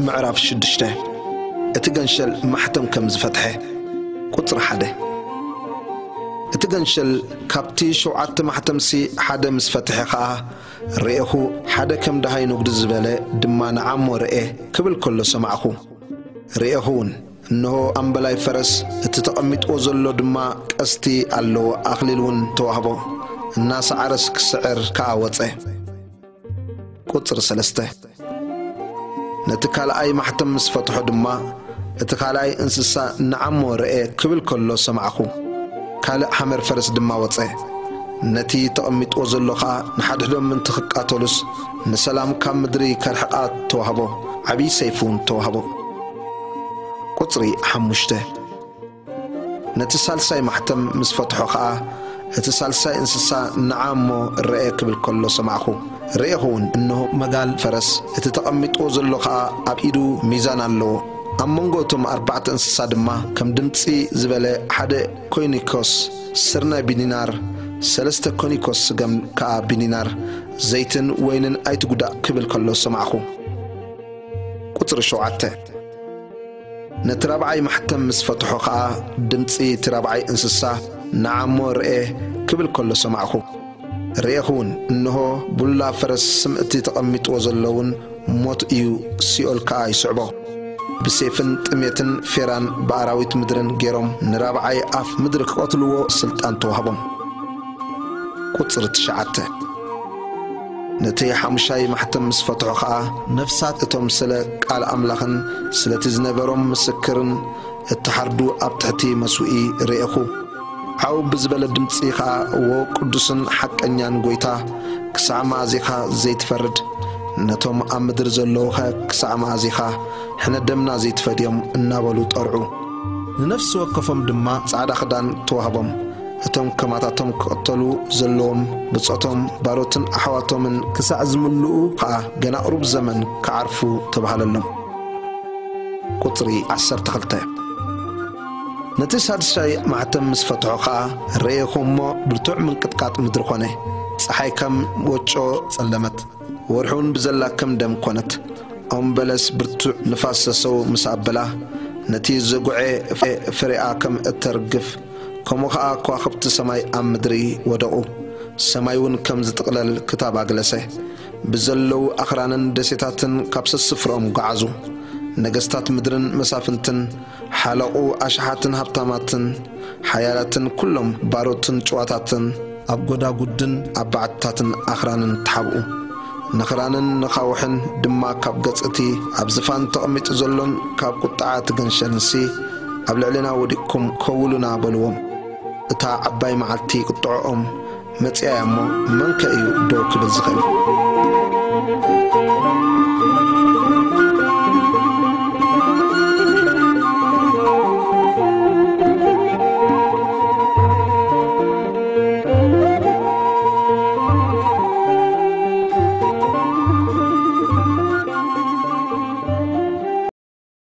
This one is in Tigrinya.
ምዕራፍ ሽዱሽተ። እቲ ገንሸል ማሕተም ከም ዝፈትሐ። ቁጽሪ ሓደ። እቲ ገንሸል ካብቲ ሸውዓተ ማሕተምሲ ሓደ ምስ ፈትሐ ኸኣ ርኤኹ፣ ሓደ ከም ደሃይ ንጉዲ ዝበለ ድማ ንዓሞ ርኤ ክብል ከሎ ሰማዕኹ። ርኤኹ እውን፣ እንሆ ኣምበላይ ፈረስ፣ እቲ ተቐሚጥዎ ዘሎ ድማ ቀስቲ ኣለዎ፣ ኣኽሊል እውን ተዋህቦ፣ እናሰዓረስ ክስዕር ከኣ ወጸ። ቁጽሪ ሰለስተ። ነቲ ካልኣይ ማሕተም ምስ ፈትሖ ድማ፣ እቲ ካልኣይ እንስሳ ንዓሞ ርኤ ክብል ከሎ ሰማዕኹ። ካልእ ሓመር ፈረስ ድማ ወጸ። ነቲ ተቐሚጥዎ ዘሎ ኸኣ ንሓድሕዶም ምእንቲ ክቃተሉስ ንሰላም ካብ ምድሪ ከርሕቓ ተዋህቦ፣ ዓብዪ ሰይፊ እውን ተዋህቦ። ቁጽሪ ሓሙሽተ። ነቲ ሳልሳይ ማሕተም ምስ ፈትሖ ኸኣ፣ እቲ ሳልሳይ እንስሳ ንዓ እሞ ርኤ ክብል ከሎ ሰማዕኹ። ርኤኹ እውን፣ እንሆ መጋል ፈረስ፣ እቲ ተቐሚጥዎ ዘሎ ኸኣ ኣብ ኢዱ ሚዛን ኣለዎ። ኣብ መንጎ እቶም ኣርባዕተ እንስሳ ድማ ከም ድምጺ ዝበለ ሓደ ኮይኒኮስ ስርናይ ቢኒናር፣ ሰለስተ ኮይኒኮስ ስገም ከኣ ቢኒናር፣ ዘይትን ወይንን ኣይትጉዳእ ክብል ከሎ ሰማዕኹ። ቁጽሪ ሸውዓተ። ነቲ ራብዓይ ማሕተም ምስ ፈትሖ ኸኣ ድምጺ እቲ ራብዓይ እንስሳ ንዓ እሞ ርኤ ክብል ከሎ ሰማዕኹ። ርኤኹ እውን፣ እንሆ ቡላ ፈረስ ስም እቲ ተቐሚጥዎ ዘሎ እውን ሞት እዩ፣ ሲኦል ከኣ ይስዕቦ። ብሴፍን ጥሜትን ፌራን ብኣራዊት ምድርን ገይሮም ንራብዓይ ኣፍ ምድሪ ክቐትልዎ ስልጣን ተዋህቦም። ቁጽሪ ትሽዓተ። ነቲ ሓሙሻይ ማሕተም ምስ ፈትሖ ኸኣ፣ ነፍሳት እቶም ስለ ቃል ኣምላኽን ስለቲ ዝነበሮም ምስክርን እተሓርዱ ኣብ ትሕቲ መስውኢ ርኤኹ። ዓው ብዝበለ ድምጺ ኸኣ፣ "ዎ ቅዱስን ሓቀኛን ጐይታ፣ ክሳዕ መኣዜኻ ዘይትፈርድ? ነቶም ኣብ ምድሪ ዘለዉኸ ክሳዕ መኣዜኻ ሕነ ደምና ዘይትፈድዮም?" እናበሉ ጠርዑ። ንነፍሲ ወከፎም ድማ ጻዕዳ ክዳን ተዋህቦም። እቶም ከማታቶም ክቕተሉ ዘለዎም ብጾቶም፣ ባሮትን ኣሕዋቶምን ክሳዕ ዝምልኡ ኸኣ ገና ቁሩብ ዘመን ክዓርፉ ተባህለሎም። ቁጽሪ ዓሰርተ ክልተ። ነቲ ሳድሳይ ማሕተም ምስ ፈትሖ ኸኣ ርኤኹ እሞ ብርቱዕ ምንቅጥቃጥ ምድሪ ኾነ። ጸሓይ ከም ወጮ ጸለመት፣ ወርሒ እውን ብዘላ ከም ደም ኮነት። ኦም በለስ ብርቱዕ ንፋስ ሰሰው ምስ ኣበላ፣ ነቲ ዝጉዔ ፍሬኣ ከም እተርግፍ፣ ከምኡ ኸኣ ከዋኽብቲ ሰማይ ኣብ ምድሪ ወደቑ። ሰማይ እውን ከም ዝጥቕለል ክታብ ኣግለሰ። ብዘለዉ ኣኽራንን ደሴታትን ካብ ሰስፍሮኦም ጓዓዙ። ነገስታት ምድርን መሳፍንትን፣ ሓለቑ ኣሽሓትን ሃብታማትን፣ ሓያላትን ኩሎም ባሮትን ጭዋታትን ኣብ ጎዳጉድን ኣብ ባዕትታትን ኣኽራንን ተሓብኡ። ንኽራንን ንኻውሕን ድማ ካብ ገጽ እቲ ኣብ ዝፋን ተቐሚጡ ዘሎን ካብ ቁጥዓ እቲ ገንሸልንሲ ኣብ ልዕሌና ወዲቕኩም ከውሉና በልዎም። እታ ዓባይ መዓልቲ ቁጥዕኦም መጺኣ እያ እሞ፣ መን ከ እዩ ደው ክብል ዝኽእል?